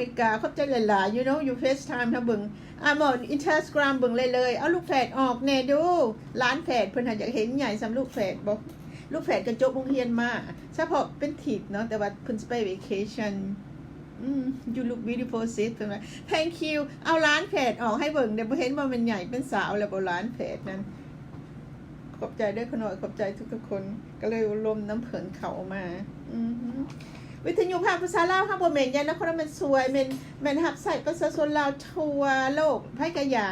ເມກາ ຂອບໃຈຫຼາຍໆ you know you FaceTime ເຮົາເບິ່ງ ອ່າ ໝໍ Instagram ເບິ່ງເລີຍໆ ເອົາລູກແຝດອອກແດ່ດູ ຫຼານແຝດເພິ່ນຫາກຢາກເຫັນໃຫຍ່ສ່ຳລູກແຝດບໍ່ ລູກແຝດກໍຈົບໂຮງຮຽນມາ ສະເພາະເປັນທິດເນາະ ແຕ່ວ່າເພິ່ນຊິໄປ vacation ອືມ you look beautiful sis ເພິ່ນວ່າ thank you ເອົາຫຼານແຝດອອກໃຫ້ເບິ່ງແດ່ ບໍ່ເຫັນບໍ່ແມ່ນໃຫຍ່ເປັນສາວແລ້ວບໍ່ ຫຼານແຝດນັ້ນ. ຂອບໃຈເດີຂະນ້ອຍ ຂອບໃຈທຸກໆຄົນ ກໍເລີຍລົມນຳເພິ່ນເຂົ້າມາ ອືຮຶ ວິທະຍຸພາກພາສາລາວເຮົາບໍ່ແມ່ນຢ່າງນະ ຂະນ້ອຍແມ່ນສວຍ ແມ່ນ ແມ່ນຮັບໃຊ້ປະຊາຊົນລາວທົ່ວໂລກ ໃຜກໍຢ່າ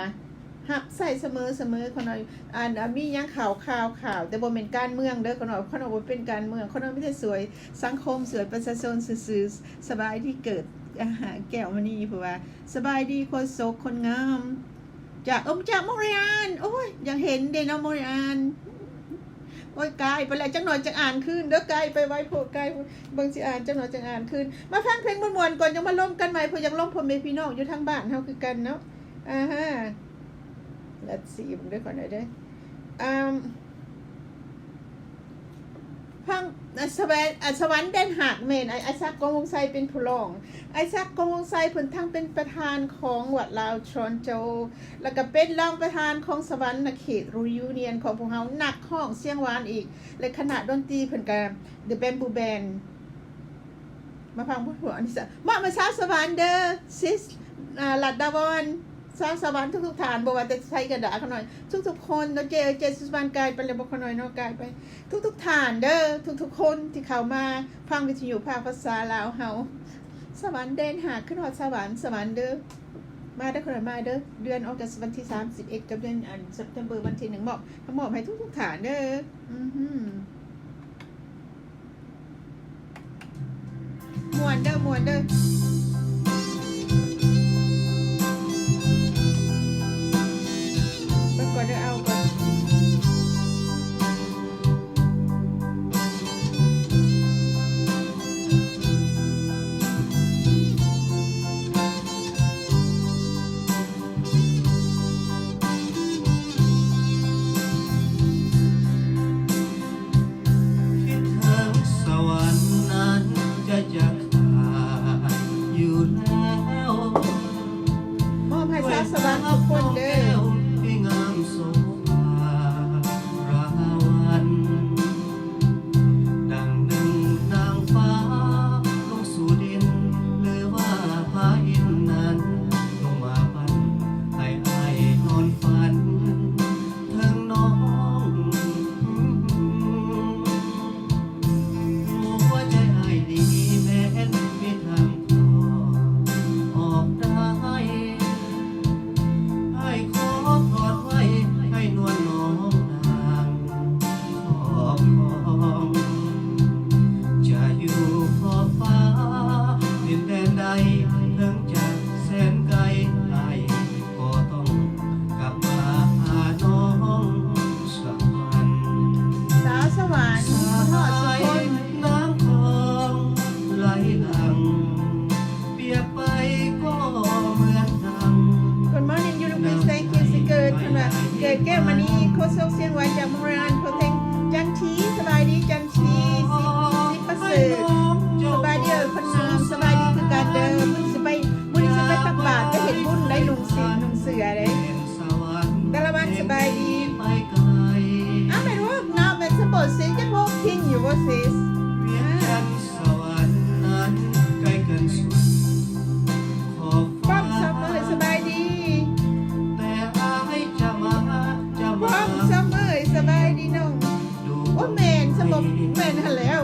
ຮັບໃຊ້ສະເໝີ ສະເໝີ ຂະນ້ອຍ ອັນ ອັນ ມີຫຍັງຂ່າວ ຂ່າວ ຂ່າວ ແຕ່ບໍ່ແມ່ນການເມືອງເດີ ຂະນ້ອຍ ຂະນ້ອຍບໍ່ເປັນການເມືອງ ຂະນ້ອຍມີແຕ່ຊ່ວຍສັງຄົມ ຊ່ວຍປະຊາຊົນຊື່ໆ. ສະບາຍດີເກີດ ອາຫາ ແກ້ວມະນີ ເພາະວ່າ ສະບາຍດີໂຄສົກຄົນງາມ ຈາກ ເອີ ຈາກໂມເຣອານ ໂອ້ຍ ຢາກເຫັນເດເນາະ ໂມເຣອານ ໂອ້ຍ ກາຍໄປແລ້ວ ຈັກໜ່ອຍຈັ່ງອ່ານຄືນເດີ ກາຍໄປໄວໂພດ ກາຍ ເບິ່ງຊິອ່ານ ຈັກໜ່ອຍຈັ່ງອ່ານຄືນ ມາຟັງເພງມ່ວນໆກ່ອນ ຍັງມາລົມກັນໃໝ່ ເພາະຢາກລົມພໍ່ແມ່ພີ່ນ້ອງຢູ່ທາງບ້ານເຮົາຄືກັນເນາະ ອາຮະ let's see ເບິ່ງເດີ ຂໍໜ້ອຍເດີ ອາ ພັງ ອາ ສະແຫວນ ອາ ສະຫວັນແດນຮາກ ແມ່ນ ອາ ອາສັກ ກອງວົງໄຊ ເປັນຜູ້ຮ້ອງ ອາສັກ ກອງວົງໄຊ ເພິ່ນທັງເປັນປະທານຂອງວັດລາວ Toronto ແລ້ວກໍເປັນລອງປະທານຂອງສະຫວັນນະເຂດ Reunion ຂອງພວກເຮົາ ນັກຮ້ອງສຽງຫວານອີກ ແລະ ຄະນະດົນຕີເພິ່ນກໍ The Bamboo Band ມາຟັງພວກເຮົາ ອັນນີ້ ມອບໃຫ້ຊາວສະຫວັນເດີ ຊິສ ອາ ລັດດາວອນ ຊາວສະຫວັນທຸກໆທ່ານ ບໍ່ວ່າແຕ່ໄທກະດາ ຂະນ້ອຍ ທຸກໆຄົນເນາະ ເຈ້ ເຈ້ ສຸສະຫວັນ ກາຍໄປແລ້ວບໍ່ ຂະນ້ອຍເນາະ ກາຍໄປ ທຸກໆທ່ານເດີ ທຸກໆຄົນທີ່ເຂົ້າມາຟັງວິທະຍຸພາກພາສາລາວເຮົາ ສະຫວັນແດນຮາກ ຂຶ້ນຮອດສະຫວັນ ສະຫວັນເດີ ມາເດີ ຂະນ້ອຍ ມາເດີ ເດືອນອອກກັສ ວັນທີສາມສິບເອັດ ກັບເດືອນ ອັນ September ວັນທີໜຶ່ງ ມອບ ມາມອບໃຫ້ທຸກໆທ່ານເດີ ອືຮຶ. ມ່ວນເດີ ມ່ວນເດີ ເບິ່ງກ່ອນເດີ ເອົາກ່ອນ ຄິດເຖິງສະຫວັນນັ້ນຈະຢາກຂາຍຢູ່ແລ້ວ ມອບໃຫ້ຊາວສະຫວັນທຸກຄົນເດີ ທີ່ງາມໂສພາລາວັນ ດັ່ງໜຶ່ງນາງຟ້າລົງສູ່ດິນ ຫຼືວ່າພະອິນນັ້ນລົງມາປັນ ໃຫ້ອ້າຍນອນຝັນເຖິງນ້ອງ ຫົວໃຈອ້າຍນີ້ແມ່ນມີທາງຖອດອອກໄດ້ ອ້າຍຂໍຖອດໄວ້ໃຫ້ນວນນ້ອງນາງຄອບຄອງ ຈະຢູ່ຂອບຟ້າດິນແດນໃດ ເຖິງຈະແສນໄກ ອ້າຍ ກໍຕ້ອງກັບມາຫານ້ອງສະຫວັນ ສາວສະຫວັນ ສາຍນ້ຳຂອງໄຫຼຫຼັ່ງ ປຽບໄປກໍເໝືອນດັ່ງ Good morning ຢູລູກ thank you ຊິເກີດ ເພິ່ນວ່າ ເກີດແກ້ວມະນີ ໂຄສົກສຽງຫວານຈາກໂມເຣອານ ເພາະເພງ ຈັນທີ ສະບາຍດີ ຈັນທີ ສິ ສິປະເສີດ ສະບາຍດີເອີ ຄົນງາມ ສະບາຍດີຄືກັນເດີ ມື້ນີ້ຊິໄປ ມື້ນີ້ຊິໄປຕັກບາດ ໄປເຮັດບຸນໄດ້ ນຸ່ງສີ ນຸ່ງເສື້ອເດ້ ຕະລະວັນສະບາຍດີ ອ້າວ ແມ່ນ walk ເນາະ ແມ່ນ ສະໂປດຊິ ຍັງ walking ຢູ່ບໍ່ sis ສະຫວັນນັ້ນໃກ້ກັນສຸດ ຂອບຟ້າ ປ້ອມຊອມເມີ ສະບາຍດີ ແຕ່ອ້າຍຈະມາ ຈະມາ ປ້ອມຊອມເມີ ສະບາຍດີນ້ອງ ໂອ້ ແມ່ນ ສະບົບ ແມ່ນຫັ້ນແລ້ວ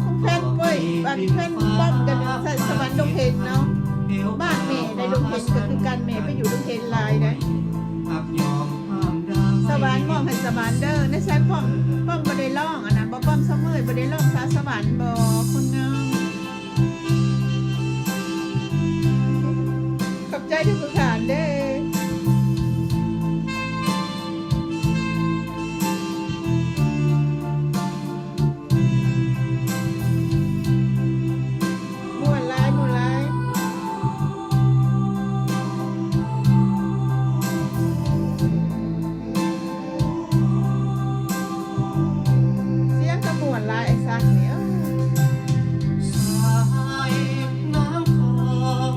ຂອງແຟນເປ້ຍ ບ້ານແຟນປ້ອມກັນ ສະຫວັນດົງເຫັນເນາະ ບ້ານແມ່ໃນດົງເຫັນກໍຄືກັນ ແມ່ໄປຢູ່ດົງເຫັນຫຼາຍໃດ ສະຫວັນ ມອບໃຫ້ສະຫວັນເດີ ໃນໃສປ້ອມ ປ້ອມບໍ່ໄດ້ຮ້ອງ ອັນນັ້ນບໍ່ ປ້ອມຊອມເມີ ບໍ່ໄດ້ຮ້ອງ ສາວສະຫວັນບໍ່ ຄົນງາມ ຂອບໃຈທຸກໆທ່ານເດີ ມ່ວນຫຼາຍ ມ່ວນຫຼາຍ ສຽງກໍມ່ວນຫຼາຍ ໄອ້ສັກນີ້ ສາຍນ້ຳຂອງ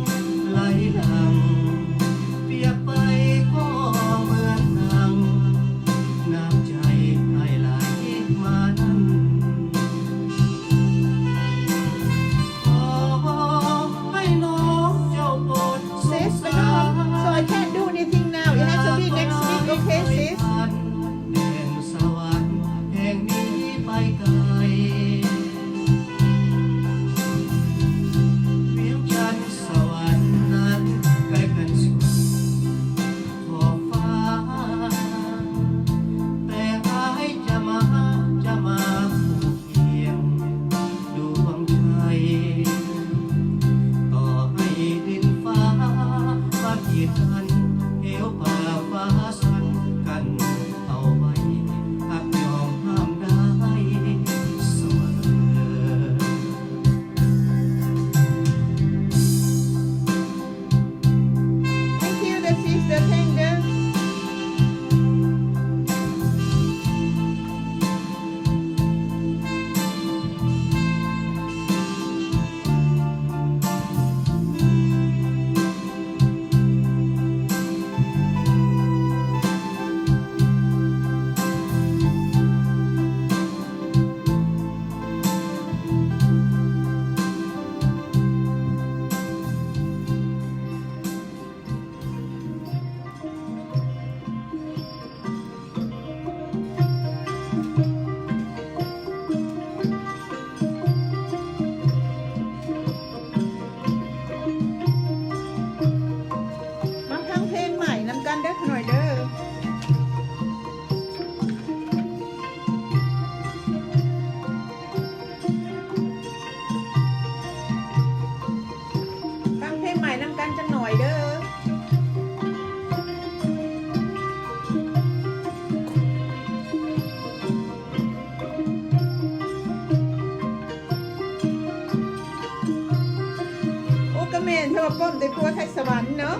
ແມ່ນ ເທວະປ້ອມໄດ້ຜົວໄທສະຫວັນເນາະ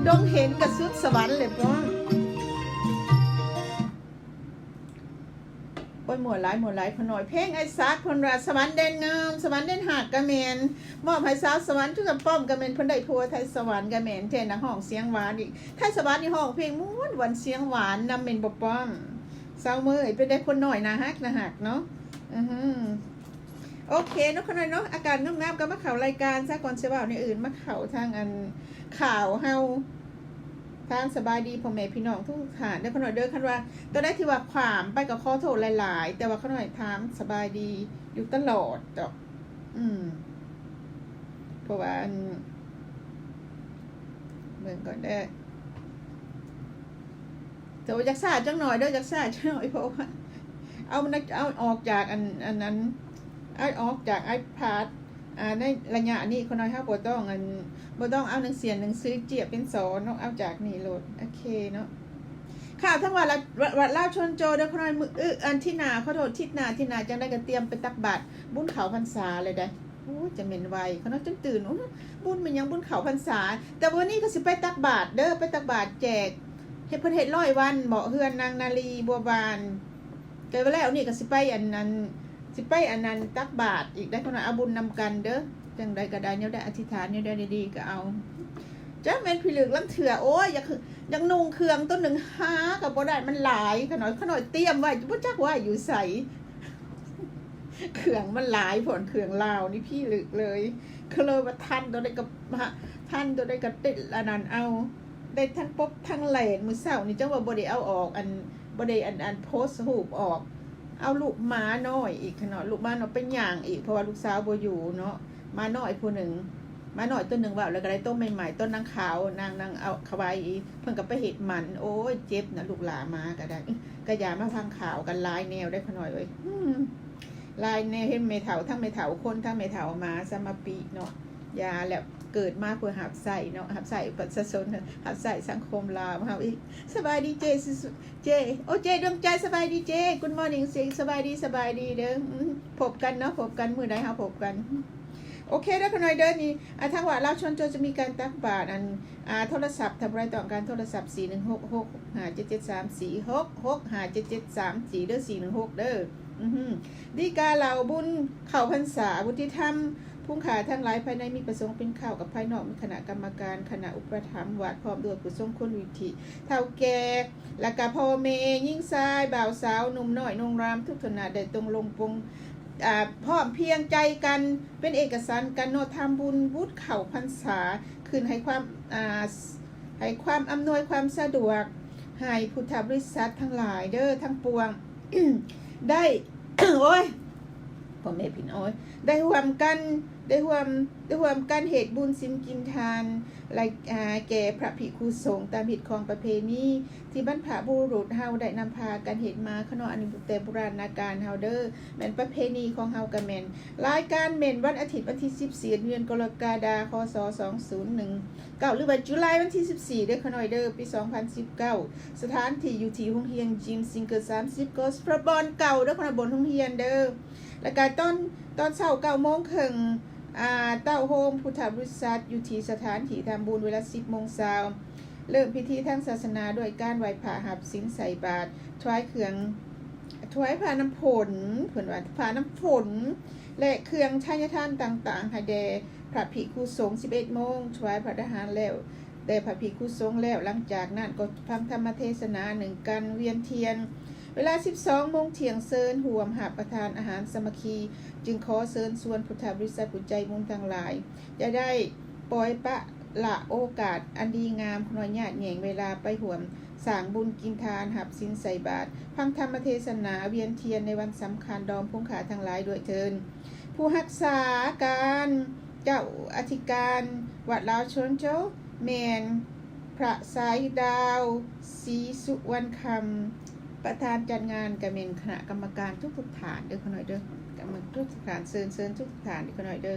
ດົງເຫັນກະສຸດສະຫວັນເລີຍປ້ອມ. ໂອ້ຍ ມ່ວນຫຼາຍ ມ່ວນຫຼາຍ ຂະນ້ອຍ. ເພງອ້າຍສັກ ເພິ່ນວ່າ ສະຫວັນແດນງາມ ສະຫວັນແດນຮັກກະແມ່ນ ມອບໃຫ້ສາວສະຫວັນ ທຸກກະປ້ອມກະແມ່ນ ເພິ່ນໄດ້ຜົວໄທສະຫວັນກະແມ່ນ ແທ້ນັກຮ້ອງສຽງຫວານອີກ ໄທສະຫວັນນີ້ຮ້ອງເພງມ່ວນ ຫວານ ສຽງຫວານນຳ ແມ່ນບໍ່ປ້ອມ? ສາວເມີຍ ເປັນໄດ້ຄົນນ້ອຍໜ້າຮັກ ໜ້າຮັກເນາະ. ອືຮຶ ໂອເຄເນາະ ຂະນ້ອຍເນາະ ອາກາດງາມໆ ກໍມາເຂົ້າລາຍການຊະ ກ່ອນຊິເວົ້າແນວອື່ນ ມາເຂົ້າທາງອັນ ຂ່າວເຮົາ ທາງສະບາຍດີພໍ່ແມ່ພີ່ນ້ອງທຸກທ່ານເດີ ຂະນ້ອຍເດີ. ຄັນວ່າຕົວໃດທີ່ວ່າຂວາມໄປກໍຂໍໂທດຫຼາຍໆ ແຕ່ວ່າຂະນ້ອຍຖາມສະບາຍດີຢູ່ຕະຫຼອດດອກ. ອືມ ເພາະວ່າອັນ ເບິ່ງກ່ອນເດີ ແຕ່ວ່າຢາກຊ້າຈັກໜ້ອຍເດີ ຢາກຊ້າຈັກໜ້ອຍ ເພາະວ່າເອົາມັນ ເອົາອອກຈາກອັນ ອັນນັ້ນ ເອົາອອກຈາກໄອພາດ ອ່າ ໃນໄລຍະນີ້ ຂະນ້ອຍເຮົາບໍ່ຕ້ອງອັນ ບໍ່ຕ້ອງເອົາໜັງເສຍໜັງສືຈຽບເປັນສໍເນາະ ເອົາຈາກນີ້ໂລດ. ໂອເຄເນາະ ຂ່າວທາງວັດລາ ວັດ ວັດລາວຊົນໂຈເດີ ຂະນ້ອຍ. ມື້ ອື ອັນທິດໜ້າ ຂໍໂທດ ທິດໜ້າ ທິດໜ້າ ຈັ່ງໃດກໍຕຽມໄປຕັກບາດບຸນເຂົ້າພັນສາເລີຍເດ້. ໂອ້ຍ ຈະແມ່ນໄວ ຂະນ້ອຍຈົນຕື່ນ ໂອ້ຍ ບຸນແມ່ນຫຍັງ ບຸນເຂົ້າພັນສາ. ແຕ່ມື້ນີ້ກໍຊິໄປຕັກບາດເດີ ໄປຕັກບາດແຈກ ເຮັດ ເພິ່ນເຮັດຮ້ອຍວັນເບາະ ເຮືອນນາງນາລີ ບົວບານ. ແຕ່ວ່າແລ້ວນີ້ກໍຊິໄປອັນນັ້ນ ຊິໄປອັນນັ້ນ ຕັກບາດອີກໄດ໋ ເພິ່ນວ່າເອົາບຸນນຳກັນເດີ. ຈັ່ງໃດກໍໄດ້ ແນວໃດອະທິຖານ ແນວໃດດີໆກໍເອົາ. ຈັກແມ່ນພິລຶກລາງເທື່ອ ໂອ້ຍ ຢາກ ຢາກນຸ່ງເຄື່ອງຕົວໜຶ່ງ ຫາກໍບໍ່ໄດ້ ມັນຫຼາຍ. ຂະນ້ອຍ ຂະນ້ອຍຕຽມໄວ້ ບໍ່ຈັກວ່າຢູ່ໃສ ເຄື່ອງມັນຫຼາຍໂພດ ເຄື່ອງລາວນີ້ພິລຶກເລີຍ. ກໍເລີຍວ່າທັນຕົວໃດກໍ ທັນຕົວໃດກໍຕິດອັນນັ້ນເອົາ ໄດ້ທັງປົກທັງແຫຼນ. ມື້ເຊົ້ານີ້ຈັ່ງວ່າບໍ່ໄດ້ເອົາອອກ ອັນ ບໍ່ໄດ້ອັນ ອັນໂພສຮູບອອກ ເອົາລູກໝານ້ອຍອີກເນາະ ລູກໝານ້ອຍໄປຍ່າງອີກ ເພາະວ່າລູກສາວບໍ່ຢູ່ເນາະ. ໝານ້ອຍຜູ້ໜຶ່ງ ໝານ້ອຍຕົວໜຶ່ງ ເວົ້າແລ້ວກໍໄດ້ໂຕໃໝ່ໆ ໂຕນາງຂາວ ນາງ ນາງເອົາຂະໄວ ເພິ່ນກໍໄປເຮັດໝັນ. ໂອ້ຍ ເຈັບນະ ລູກຫຼ້າໝາກໍໄດ້ ກະຢ່າມາຟັງຂ່າວກັນ ຫຼາຍແນວໄດ໋ ຂະນ້ອຍເອີຍ ອືມ ຫຼາຍແນວ. ເຫັນແມ່ເຖົ້າ ທັງແມ່ເຖົ້າຄົນ ທັງແມ່ເຖົ້າໝາ ສະມາປິເນາະ. ຢ່າແລ້ວ ເກີດມາເພື່ອຮັບໃຊ້ເນາະ ຮັບໃຊ້ປະຊາຊົນ ຮັບໃຊ້ສັງຄົມລາວເຮົາອີກ. ສະບາຍດີເຈ້ ເຈ້ ໂອ້ ເຈ້ດວງໃຈ ສະບາຍດີເຈ້ Good morning ສະບາຍດີ ສະບາຍດີເດີ. ອືມ ພົບກັນເນາະ ພົບກັນ ມື້ໃດເຮົາພົບກັນ. ໂອເຄເດີ ຂະນ້ອຍເດີ. ນີ້ ອ່າ ທາງວັດລາວຊົນໂຈຈະມີການຕັກບາດ ອັນ ອ່າ ໂທລະສັບ ຖ້າຜູ້ໃດຕ້ອງການໂທລະສັບ ສີ່ໜຶ່ງຫົກ ຫົກຫົກຫ້າ ເຈັດເຈັດສາມສີ່ ຫົກຫົກຫ້າ ເຈັດເຈັດສາມສີ່ ເດີ ສີ່ໜຶ່ງຫົກເດີ. ອືຮຶ ດີກາເຫຼົ່າບຸນເຂົ້າພັນສາ ບຸນທີ່ທຳ ຜູ້ຂ້າທັງຫຼາຍ ພາຍໃນມີພະສົງເປັນເຄົ້າ ກັບພາຍນອກມີຄະນະກຳມະການ ຄະນະອຸປະຖຳວັດ ພ້ອມດ້ວຍຜູ້ຊົງຄຸນ ວິທີເຖົ້າແກ່ ແລະກະພໍ່ແມ່ ຍິງຊາຍ ບ່າວສາວ ໜຸ່ມນ້ອຍ ໜຸ່ມລາມ ທຸກຖານະ ໄດ້ຕົງລົງປົງ ອ່າ ພ້ອມພຽງໃຈກັນ ເປັນເອກະສັນກັນເນາະ ທຳບຸນບຸນເຂົ້າພັນສາ ຂຶ້ນໃຫ້ຄວາມ ອ່າ ໃຫ້ຄວາມອຳນວຍຄວາມສະດວກ ໃຫ້ພຸດທະບໍລິສັດທັງຫຼາຍເດີ ທັງປວງ ໄດ້ ໂອ້ຍ ພໍ່ແມ່ພີ່ນ້ອງ ໄດ້ຮ່ວມກັນ ໄດ້ຮ່ວມ ໄດ້ຮ່ວມກັນເຮັດບຸນສິນກິນທານ ແລະ ອ່າ ແກ່ພະພິກຂຸສົງ ຕາມຮີດຄອງປະເພນີ ທີ່ບັນພະບຸລຸດເຮົາໄດ້ນຳພາກັນເຮັດມາ ຂະນ້ອຍ ອັນນີ້ແຕ່ບູຮານນາການເຮົາເດີ ແມ່ນປະເພນີຂອງເຮົາກະແມ່ນ ລາຍການແມ່ນວັນອາທິດ ວັນທີສິບສີ່ ເດືອນກໍລະກະດາ ຄ.ສ. ສອງພັນສິບເກົ້າ ຫຼືວ່າ July ວັນທີສິບສີ່ເດີ ຂະນ້ອຍເດີ ປີສອງພັນສິບເກົ້າ ສະຖານທີ່ຢູ່ທີ່ໂຮງຮຽນ Gym Singer ສາມສິບ ກໍສະປອນເກົ່າເດີ ຂະນ້ອຍ ບົນໂຮງຮຽນເດີ ແລະກະຕອນ ຕອນເຊົ້າເກົ້າໂມງເຄິ່ງ ອ່າ ເຕົ້າໂຮມພຸດທະບໍລິສັດ ຢູ່ທີ່ສະຖານທີ່ທຳບຸນ ເວລາສິບໂມງເຊົ້າ ເລີ່ມພິທີທາງສາສະໜາດ້ວຍການໄຫວ້ພະ ຮັບສິນໃສ່ບາດ ຖວາຍເຄື່ອງ ຖວາຍຜ້ານ້ຳຝົນ ເພິ່ນວ່າຜ້ານ້ຳຝົນ ແລະ ເຄື່ອງທາຍະທານຕ່າງໆ ໃຫ້ແດ່ພະພິກຂຸສົງ ສິບເອັດໂມງ ຖວາຍພະທະຫານແລ້ວ ແດ່ພະພິກຂຸສົງແລ້ວ ຫຼັງຈາກນັ້ນກໍຟັງທຳມະເທສະໜາ ໜຶ່ງກັນວຽນທຽນ ເວລາສິບສອງໂມງທ່ຽງ ເຊີນຮ່ວມຮັບປະທານອາຫານສາມັກຄີ ຈຶ່ງຂໍເຊີນຊວນພຸດທະບໍລິສັດຜູ້ໃຈບຸນທັງຫຼາຍ ຢ່າໄດ້ປ່ອຍປະລະໂອກາດອັນດີງາມ ຂອອະນຸຍາດແຍ່ງເວລາໄປຮ່ວມສ້າງບຸນກິນທານ ຮັບສິນໃສ່ບາດ ຟັງທຳມະເທສະໜາ ວຽນທຽນໃນວັນສຳຄັນ ດອມຜູ້ຂ້າທັງຫຼາຍດ້ວຍເທີ້ນ. ຜູ້ຮັກສາການເຈົ້າອະທິການວັດລາວຊົນໂຈ ແມ່ນພະຊາຍດາວ ສີສຸວັນຄຳ ປະທານຈັດງານ ກະແມ່ນຄະນະກຳມະການທຸກໆທ່ານເດີ ຂະນ້ອຍເດີ ກຳມະການທຸກໆທ່ານ ເຊີນ ເຊີນທຸກໆທ່ານເດີ ຂະນ້ອຍເດີ.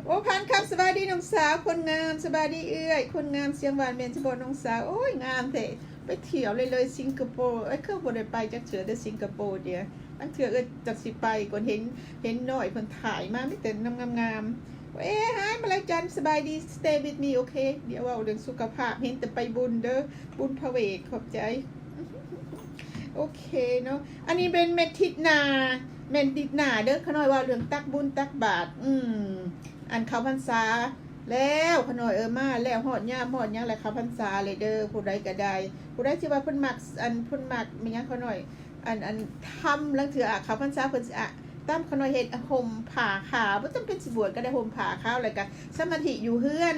ໂອ້ ພານຄຳ ສະບາຍດີນ້ອງສາວຄົນງາມ ສະບາຍດີເອື້ອຍຄົນງາມ ສຽງຫວານແມ່ນສະເພາະນ້ອງສາວ ໂອ້ຍ ງາມແທ້ ໄປທ່ຽວເລື້ອຍໆ ສິງກະໂປ ເອີຍ ຄືບໍ່ໄດ້ໄປຈັກເທື່ອ ແຕ່ສິງກະໂປດຽວ ລາງເທື່ອເອື້ອຍຈັກຊິໄປກ່ອນ ເຫັນ ເຫັນນ້ອຍເພິ່ນຖ່າຍມາ ມີແຕ່ງາມໆ. ເອ Hi ມາລາຈັນ ສະບາຍດີ Stay with me ໂອເຄ ດຽວເວົ້າເລື່ອງສຸຂະພາບ ເຫັນແຕ່ໄປບຸນເດີ ບຸນພະເວດ ຂອບໃຈ ໂອເຄເນາະ ອັນນີ້ເປັນແມ່ທິດໜ້າ ແມ່ທິດໜ້າເດີ ຂະນ້ອຍເວົ້າເລື່ອງຕັກບຸນຕັກບາດ ອືມ ອັນເຂົ້າພັນສາແລ້ວ ຂະນ້ອຍເອີຍ ມາແລ້ວ ຮອດຍາມຮອດຫຍັງແລ້ວ ເຂົ້າພັນສາເລີຍເດີ ຜູ້ໃດກໍໄດ້ ຜູ້ໃດທີ່ວ່າເພິ່ນມັກ ອັນເພິ່ນມັກແມ່ນຫຍັງຂະນ້ອຍ ອັນ ອັນທຳ ລາງເທື່ອອະ ເຂົ້າພັນສາເພິ່ນຊິອະ ຕາມຂະນ້ອຍເຮັດ ຫົ່ມຜ້າຂາວ ບໍ່ຈຳເປັນຊິບວດກໍໄດ້ ຫົ່ມຜ້າຂາວ ແລ້ວກໍສະມາທິຢູ່ເຮືອນ